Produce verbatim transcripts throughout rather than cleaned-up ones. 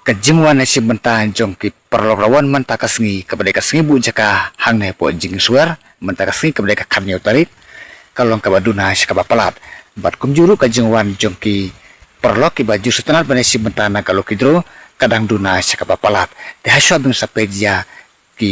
Ka jingwan na shi bynta jong ki paralok la wan mynta ka sngi kaba dei ka sngi buh jaka hangne hapoh Jingswer, mynta ka sngi kaba dei ka khatñiew tarik, ka long kaba duna sha kaba palat. Bad kumjuh ruh ka jingwan jong ki paralok kiba ju sngewtynnat ban ïa shi bynta na ka lucky draw ka dang duna sha kaba palat. Te hashwa ban sa peit ïa ki,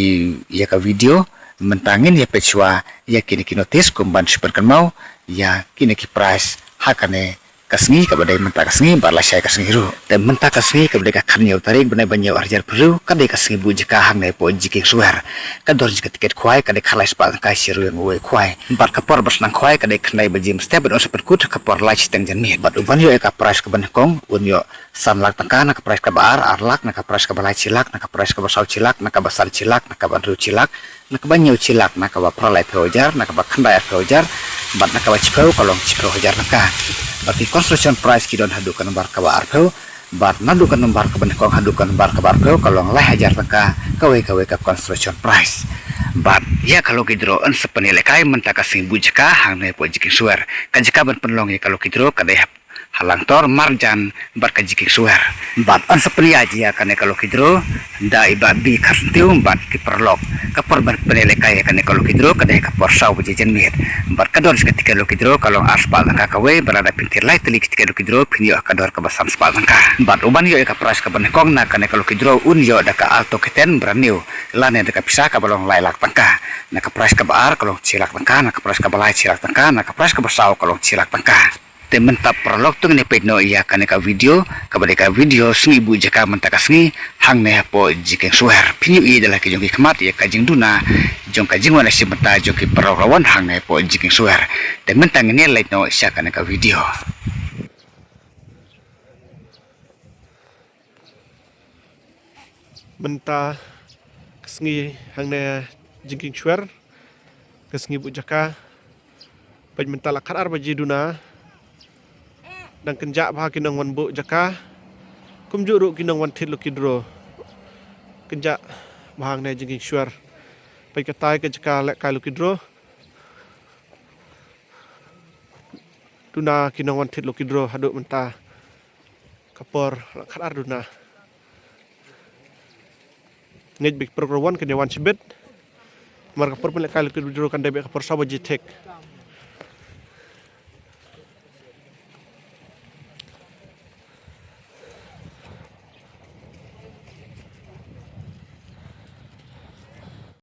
ïa ka video, mynta ngin ïa peit shwa ïa kine ki notice kum ban shu pynkynmaw ïa kine ki prize ha kane ka sngi kaba dei mynta ka sngi bad lashai ka sngi ruh. Te mynta ka sngi kaba dei ka khatñiew tarik bnai ba hynñiew arhajar arphew hynriew ka dei ka sngi buh jaka hangne hapoh Jingswer. Ka dor jong ka tiket khwai ka dei khatlai spah tyngka shi ryngwiang uwei u khwai. Bad ka por ba sdang khwai ka dei khyndai baje mynstep bad un sa pynkut ha ka por lai shiteng janmiet. Bad uban ïoh ïa ka prize kaba nyngkong un ïoh san lak tyngka, na ka prize kaba ar ar lak, na ka prize kaba lai shi lak, na ka prize kaba saw shi lak, na kaba san shi lak, na kaba hynriew shi lak, na kaba hynñiew shi lak, na kaba phra laiphew hajar, na kaba khyndai arphew hajar, bad na kaba shiphew ka long shiphew hajar tyngka. Bad ki consolation prize ki don haduh ka nombar kaba arphew, bad naduh ka nombar kaba nyngkong haduh ka nombar kaba arphew ka long lai hajar tyngka kawei kawei ka consolation prize. Bad ïa ka lucky draw yn sa pynïalehkai mynta ka sngi buh jaka hangne hapoh Jingswer. Ka jaka ban pynlong ïa ka lucky draw ka dei ha Langtor marjan bad ka Jingswer. Bad yn sa pynïaid ïa kane ka lucky draw da i Bah B Kharsyntiew bad ki paralok. Ka por ban pynïalehkai ïa kane ka lucky draw ka dei ha ka por saw baje janmiet. Bad ka dor jong ka tiket lucky draw ka long ar spah tyngka kawei, bad lada phin thied lai tylli ki tiket lucky draw phin ïoh ha ka dor kaba san spah tyngka. Bad uban ïoh ïa ka prize kaba nyngkong na kane ka lucky draw un ïoh da ka Alto K ten brand new, lane da ka pisa kaba long lai lak tyngka. Na ka prize kaba ar ka long shi lak tyngka, na ka prize kaba lai shi lak tyngka, na ka prize kaba saw ka long shi lak tyngka. Te mynta paralok to ngin ïa peit noh ïa kane ka video kaba dei ka video sngi buh jaka mynta ka sngi hangne hapoh Jingswer. Phin ïohi da la ki jong ki khmat ïa ka jingduna jong ka jingwan na shi bynta jong ki paralok la wan hangne hapoh Jingswer. Te mynta ngin ïa leit noh sha kane ka video. Mynta ka sngi hangne Jingswer, ka sngi buh jaka. Peit mynta la khatar baje duna. Dang kynjah bha ki nongwan buh jaka. Kumjuh ruh ki nongwan thied lucky draw. Kynjah bha hangne Jingswer. Peit katai ka jaka lehkai lucky draw. Duna ki nongwan thied lucky draw haduh mynta. Ka por la khatar duna. Ngeit ba ki paralok kin ïa wan shibit. Namar ka por pynlehkai lucky draw kan dei beit ka por saw baje thik.